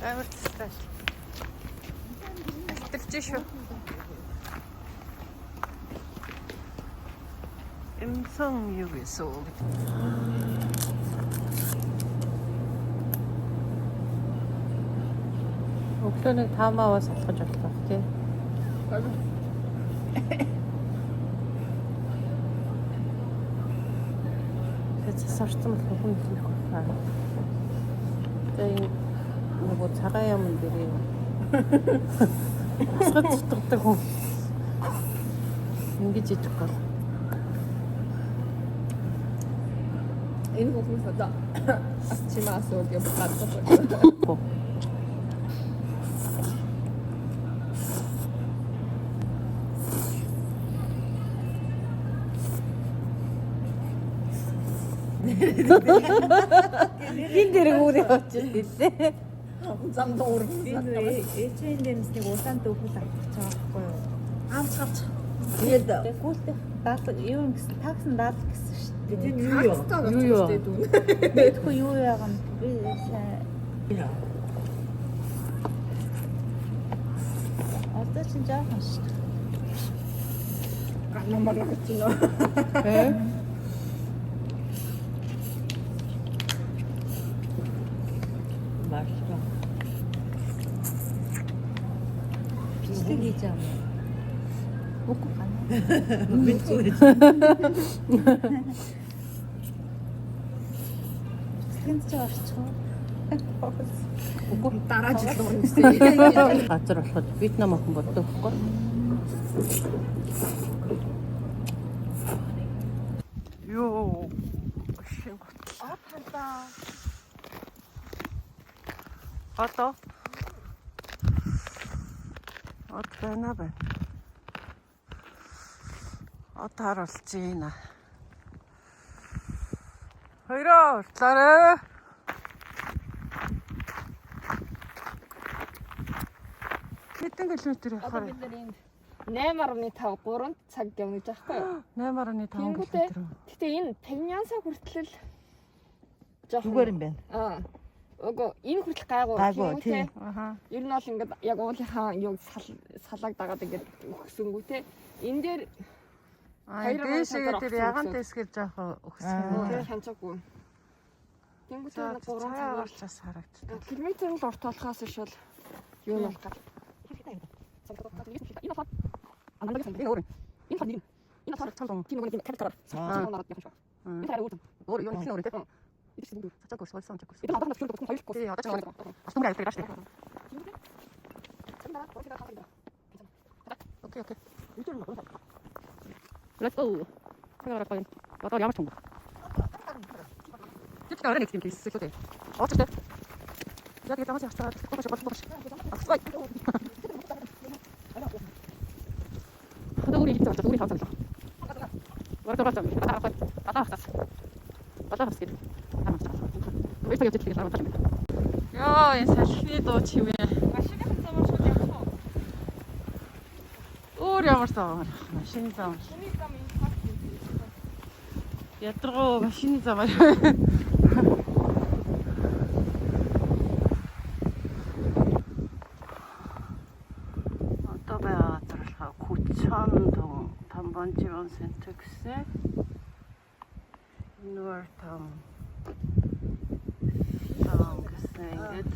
Амар цэцтэй. Альтэрч шүү. Имсэн юу гэсэн үг. Өглөө нэг таамааваас алхаж болох тий. Тэгээд цас орсон болохоор хүн их байна. Тэгээ энэ нөгөө цагаан юм дээр юм. Асгад цутгадаг хүн. Ингэж идэх гол. Энэ хүмүүс одоо бас чимээ асууг юм гадаг. Хин дээр үүрээ очиж хэллээ. Зам дуурсан. Би нөө H&M-ийг улаан дүүхэл авах гэж байгаа байхгүй юу? Амц авч. Тэгээд Тэгээ гүйлтэх даалга юу юм гэсэн такс нь даалга гэсэн шүү дээ. Тэр юу юу? Юу юу? Мэдгүй юу яага юм би сайн Одоо чинь жоохон шүү дээ. Ганамар гэж нөө. Э? 맛있어. Бичлэг хийж байгаа юм. Үгүй гана. Мэдгүй. Бичлэгэнд чи орчих уу? Үгүй. Дараа жил дуурна. Газар болоход Вьетнам охин боддог байхгүй. Йоо. Шин гутал. Аа талаа. Одоо. Од байна байна. Од харуулж байна. Хоёроо уртлаарай. Хэдэн километр Одоо явахаар бид нар энд 8.5 3 цаг явна гэж аахгүй юу? 8.5 Тэнгүүтээ. километр. Гэтэ энэ Пагнянсаа хүртэл жоохон Зүгээр юм байна. Аа. Үгүй энэ хүртэл гайгүй. Гайгүй, Тэнгүүтээ тийм. Аха. Ер нь бол ингээд яг уулынхаа юу салааг дагаад ингээд өгсөнгүүтээ энэ дээр Аа Хоёр дээшээ цагаар тэр огцсон ягаан гэсэн. дэсгэр жоохон өгсөн Аа. тий. хянчаагүй. Тэнгүүтээ За нэг 3 цагаар цагаар орчаас харагддаг. километр нь л урт болохоос иш бол юу нь болох гал. Энэ болохоор Энэ өөр. Энэ болохоор нэг. Энэ болохоор Цолон. тийм нөгөө нэг юм камер Аа. цаар явах юм шиг. Энэ хараа өөр. Өөр юу нэг өөр тий. Энэ чинь бүгд. Цацаагүй сольсон чаггүй. Энэ одоо нэг хоёр хоёр. Тий, одоо ч нэг алтан айлтдаг шүү дээ. Окей, окей. Let's go. цагаар гоё. Одоо ямар ч юм. Тэтгэл орой нэг юм хийсэн л үү. Ууч тэ. Яг яг замаас явцгаа. Гош гош гош. Агцгай. Одоо үри хийсэн болчихсон. Үри хавцаа. Вард вард. Одоо одоо хавцаа. Одоо хавцаа. Яа, энэ салхины дуу чимээ. Машины замаар шууд явах уу? Өөр ямар замаар явах вэ? Машины замаар. Хүний зам энэ парк юм. Ядаргоо машины замаар. Одоо байгаа газар болохоор Күчондон Тамбонживон центр гэсэн. Инвертам. Там гэсэн ингээд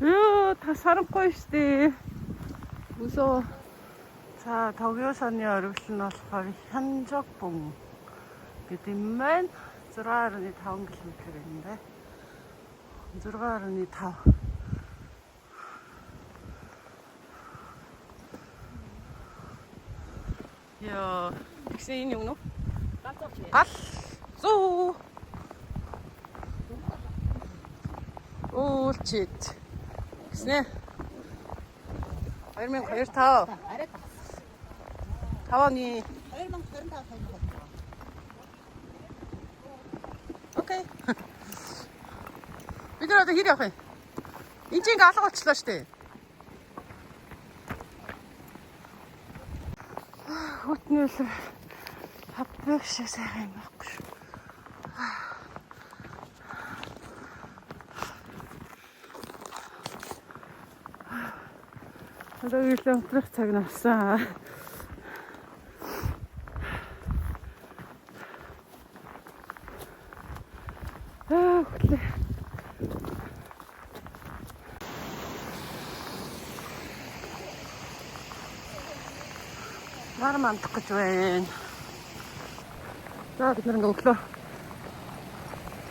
Йоо, та сарангүй штэ. 무서워. За, Тогёсаны оргил нь болохоор Хянжогбун гэдэг юм байна. 6.5 км юм байна. 6.5. Йоо, тэгсэн энэ юм уу? Гал зүү. Үүлчит. Гэснэ. 2025. 5 оны 2025 2025. Okay. Бид нар одоо хэр явах юм? Энд чинь ингээ алга болчлоо штэ. Хөтнөл хавдаг шиг сайхан юм байхгүй шүү. Одоо ирлээ унтрах цаг нь болсон. Аа, хөтлөө. Нар мандах гэж байна. За бид нар ингээ өглөө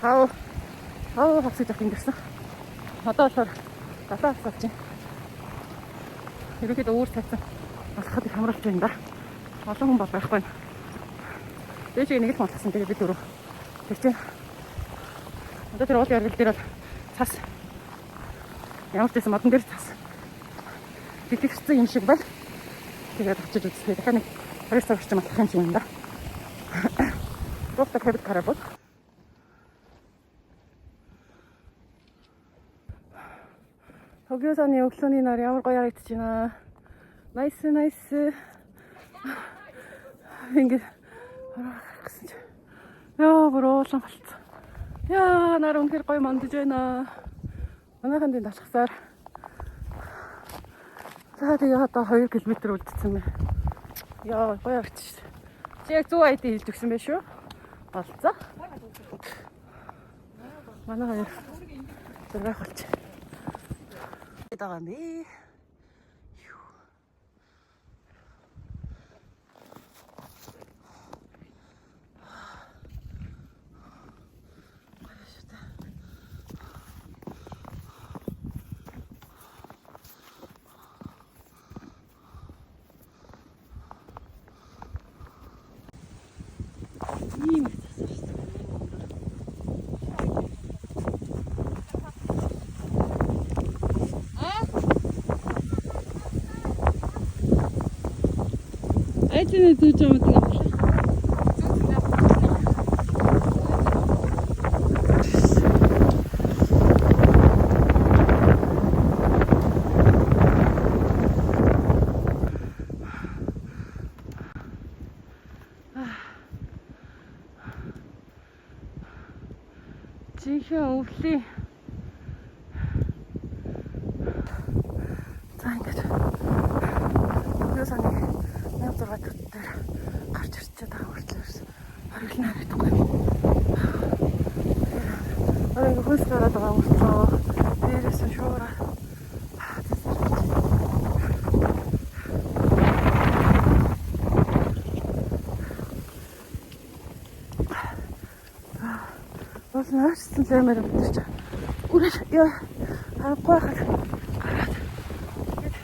5 5 хавсаж авах ингэсэн. Одоо болохоор 7 хавс болж байна. Ерөнхийдөө өөр цайцсан алхахад их хамруулж байна да. Олон хүн бол байхгүй. Дээшээ нэг л хүн алхсан. Тэгээ бид дөрөв. Тэр чинь одоо тэр уул яргал дээр бол цас ямар ч байсан модон дээр цас бэлтгэгдсэн юм шиг байна. Тэгээд очиж үзлээ. Дахиад нэг 2 цаг орчим алхах юм шиг байна да. Дуустал хэвд каработ. Тогиосаны өглөөний нар ямар гоё харагдаж байна. Nice nice. Ингээд харах гэсэн чи. Яа, бүр уулан болцсон. Яа, нар үнэхээр гоё мандаж байна. Манайхан тэнд алхасаар. За тэгээ одоо 2 км үлдсэн мэ. Яа, гоё харагдаж шээ. Чи яг зөв ID хэлж өгсөн байх шүү. Болцоо. Манай хоёр зураг болчих. байгаа юм бэ? Ийм их цас шүү дээ. Айцны зүүж юм гэдэг юм байна. Жинхэнэ өвлийн. За ингээд Төгөөсөний 16 төр дээр гарч ирчээд байгаа хүртэл ерөөс хориглон харагдахгүй. Одоо ингээд хөлс гараад байгаа мөртлөө дээрээс нь шуураа. Бас наашсан лаймаар мэдэрч. Үрэж яа харахгүй байхад гараад тэгээд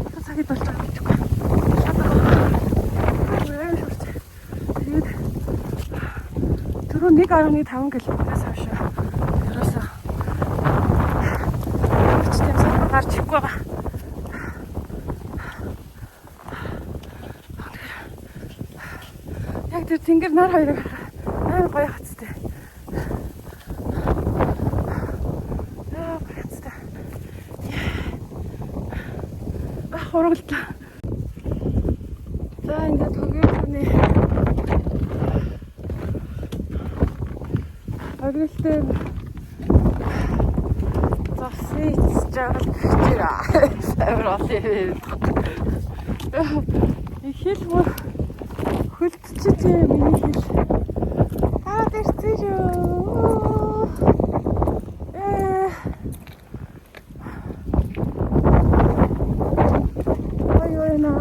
одоо цагийг болж байгаа мэдэхгүй. Шатаа. Шуурч. Тэгээд түрүү 1.5 км-аас хойш ерөөсөө ямар ч тийм салбар гарч ирэхгүй байгаа. Яг тэр тэнгэр нар хоёрыг амар гоё хацтай. Аа, гоё хацтай. Гах ургалтлаа. За ингээд Төгөөсөний оргилтэй зовсны жаргал гिचээр амар олон юм. Их хэл бүр хөлдчихжээ миний хэл. Гараад ирсэн шүү. Э. Ой ой на.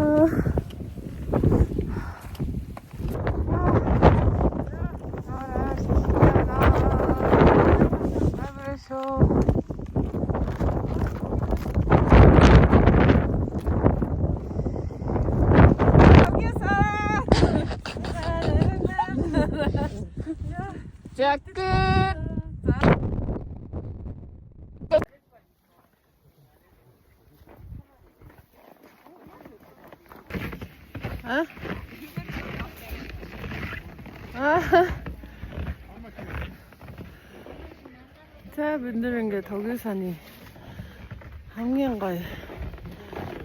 Амар шүү. За 끝. А? Аа. За бид нэр ингээд Тогисаны хамгийн гоё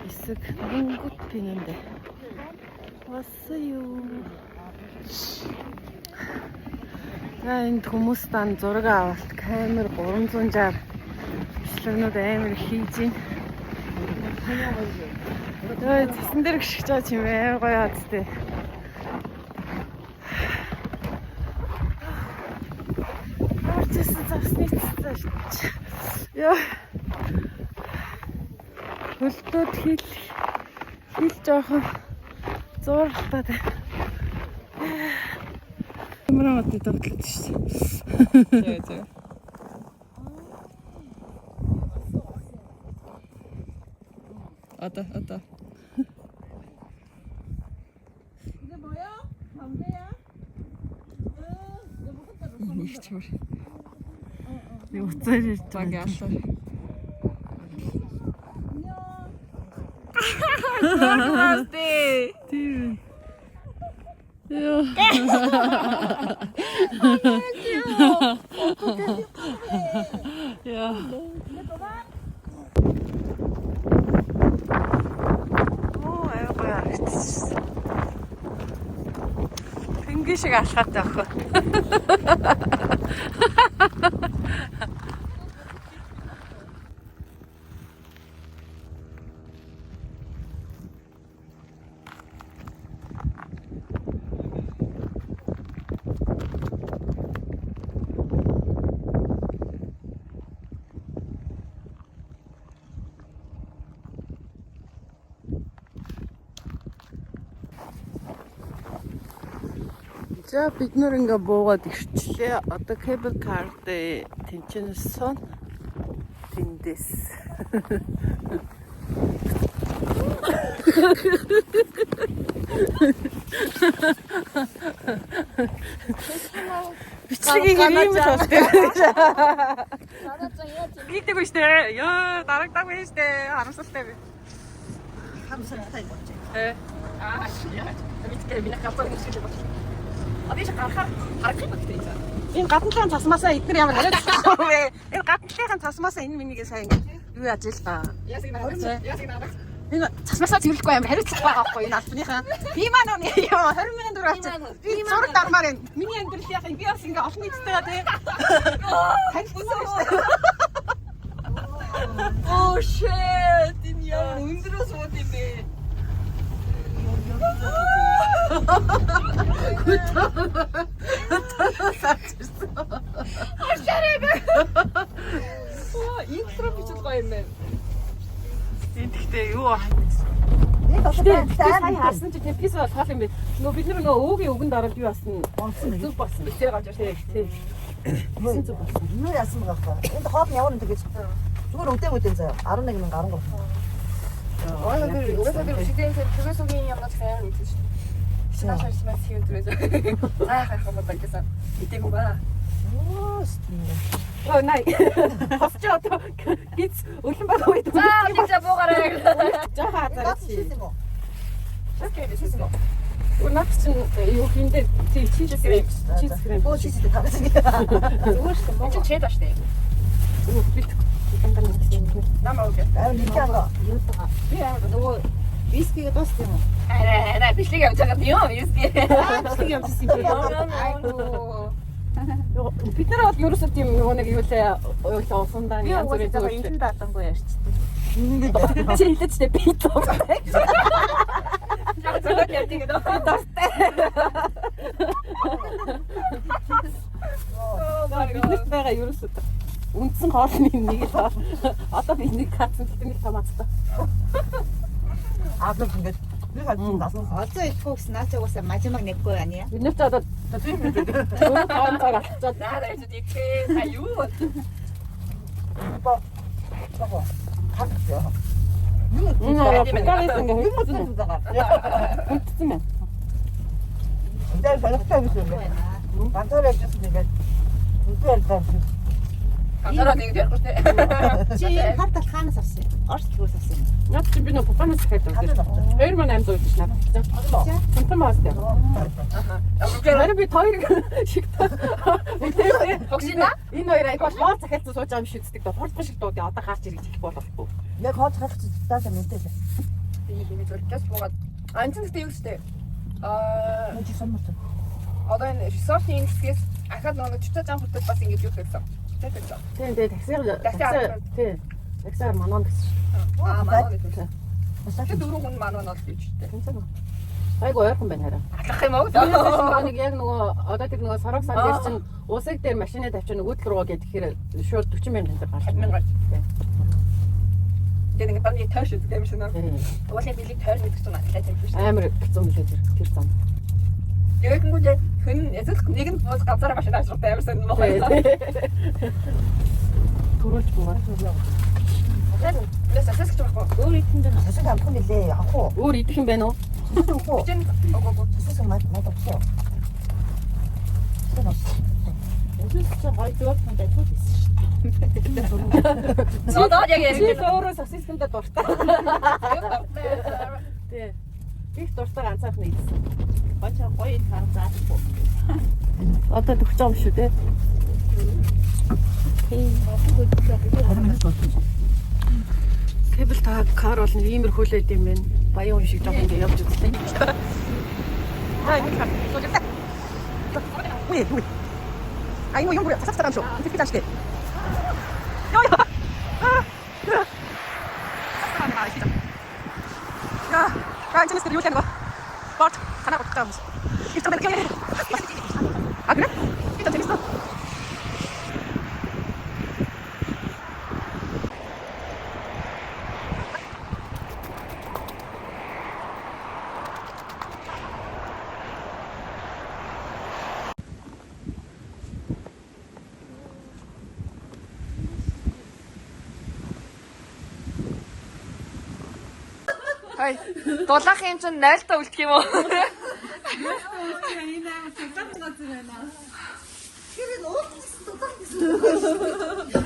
хэсэг Нүнгүт пинэнд 왔어요. За энд хүмүүс дан зураг авалт камер 360 бичлэгнүүд амар хийж байна. Ой, цасан дээр гიშгэж байгаа юм амар гоё хацтай. Орчихсон цасны цас. Яа. Хөлтөд хил хил жоохон зууралтаад байна. Камера мод довтлоод шүү дээ. Зөө зөө. Одоо одоо. Нэг чур. Нэг уцаар ирж Баг байгаа. яалаа. Тийм. Яа. Яа. Оо, аяа гоё харагдчихсан. Пингвин шиг алхаатай охин. За бид нэр ингээ буугаад ирчлээ. Одоо cable car дээр тэнцэнэс сон. Тэндээс. Бичлэгийг ийм л болтой. Гидэггүй штэ. Йоо, дарагдаагүй штэ. Харамсалтай би. Хамсалтай болж байна. Э. Аа яа. Мэдгүй би галзуу юм шиг л байна. Одоо чи гарахаар харах юм байна тийм. Энэ гадналын цасмаасаа эднэр ямар хариуцлага вэ? Энэ гадналын цасмаасаа энэ минийгээ сайн ингэ юу яаж ил та. Ясаг нараа. Ясаг нараа. Энэ цасмаасаа цэвэрлэхгүй амар хариуцлага байгаа байхгүй энэ албаныхаа. Би маань ёо 20 мянган төгрөг авчих. Би зураг дармаар байна. Миний амьдрал яах юм? Би бас ингээ олон нийттэйгээ тий. Танилцсан шүү дээ. Oh shit. Энэ ямар өндрөөс бод юм бэ? Оо, интро бичил гоё юм байна. Энэ тэгтээ юу аа? Нэг одоо Гэтэ сая харсан чи тэпкис болох юм бэ. Нөгөө бид нар нөгөө өөгийн үгэнд ороод юу болсон? Онсон Зүг болсон. Бицээр гарч ирсэн. Тий. Тэгсэн зүг болсон. Юу яасан байгаа вэ? Энд хоол нь ямар нэг гэж зүгээр өдөө өдөө заяа 11 13. Угаасаа тэр угаасаа тэр өшигдэн тэр төгөөсөгийн ямнаас сайн мэдсэн шүү дээ. Нааш харсан байх тийм өдрөөс. За яах юм бол гэсэн. Итэйг ба. Оо стинэ. Оо най. Хосч одоо гиз өлөн баг үед. За би за буугаарай. Жаахан азараа чи. Шийсэн юм уу? Шийсэн юм уу? Наад чинь юу хийндэ тий чиз крем. Чиз крем. Оо шийсэн тавьсан. Зүгээр шүү дээ. Чи чэд баш дээ. Үгүй би дандаа нэг тийм. Намаа үг. Аа нэг яага. Би амар Нөгөө вискигээ дууссан юм уу? арай арай бичлэг явж байгаа юм виски. Бичлэг явуулсан юм. Айгуу. Бид нар бол ерөөсөө тийм нөгөө нэг юу лээ юу усандаа Би янз бүрийн угаасаа зүйл. энэ даатангүй ярьчихдээ. Чи хэлээч дээ би дуртай. Яг зөвхөн явдаг гэдэг. Дуртай. Биднэрт байгаа ерөөсөө үндсэн хоолны нэг л хоол. Одоо би нэг кацсан гэдэг нэг томаттай. Аа ингээд би хадсан дасан. Одоо идэхгүй гэсэн наа чи угаасаа мажимаг нэггүй байна яа. Бид нар ч одоо дөрөв таван цаг алдчихад За за яж дикээ. Та юу? Ба. Ба. Хатсан. энэ букалис ингээ Юу хүндсэн юм байгаа. хүндсэн байна. Тэр сонирхолтой юм шиг байна. Ганцаар явж байсан ингээд нүдээр тавьсан. Ганцаараа нэг ярихгүй шүү дээ. Чи энэ хар тал хаанаас авсан юм? Орос дэлгүүрээс авсан юм. Наад чи би нөө папанаас дахиад Хажуу өгдөө. авчих. 2800 өгдөө ш надад. Томтон маас дээ. Харин би хоёрыг шигтээ. 혹시나? Энэ хоёр айгуу хоо захиалцсан сууж байгаа юм шиг үздэг. Хурдхан шиг дуу одоо гарч ирэх хэлэхгүй болохгүй. Яг хооц харах чи таашаа мэдээлээ. Би хэмээ зургаас буугаад. А энэ ч гэхдээ юу гэжтэй. Аа Нэг чи сонирхсон. одоо энэ ресортын энэ хэсгээс ахаад нөгөө чича зам хүртэл бас ингэж юу хийсэн. Тэгсэн. Тийм тийм таксиг Такси авах. тийм таксиар манаа гэсэн шүү. Аа манай гэсэн. Бас Тэр дөрөв хүн манай нь бол бич дээ. Тийм. Айгуу ойрхон байна хараа. Алах юм уу? Нэг яг нөгөө одоо тэр нөгөө сорог сан дээр чинь усыг дээр машинаа тавьчих нөгөөдөл рүү гэхээр шууд 40 мянган төгрөг гарч. 60 мянга гарч. Тэгээд ингэ дандаа тойр шүтдэг юм шиг нөө. Тийм. Уулын бэлэг тойр гэдэг чинь атлаа юм биш. Амар хэцүү мөлий тэр зам. Тэгэнгүүт хүн эсвэл нэг нь бууж ганцаараа машин авчихсан амар сонир мохоо. Төрүүлж буугаар. Нэс асаас гэж байхгүй. Өөр идэхэн дээр сосыг авах юм лээ. Авах уу? Өөр идэх юм байна уу? Сосыг авах уу? Чин үгүй. Сосыг мад мад авах уу? Сосыг авах. өсөж чинь гоё зөөлхөн дажгүй байсан шүү дээ. Содоо яг Чи яг. өөрөө сосискэндээ дуртай. Тий. Их дуртай ганцаарх нь идсэн. Гоё ч гоё идэх арга заахгүй. Одоо төгч байгаа юм шүү дээ. Cable car бол нэг иймэрхүү л байд юм байна. Баян хүн шиг жоохон ингэ явж үзлээ. Аа ингэ хар. Үгүй үгүй. А энэ юм бүр цацдаг юм шүү. Тэр гэж ааштай. Йоо ёо. Аа. Яа, ганцаас тэр юу л нэг. Борт танаа боддог юм. Их юм байна. А гэнэ? Это 재밌어. Хай. Дулаах юм чинь 0-таа үлдэх юм уу? Тэр нь уулзсан дулаах гэсэн.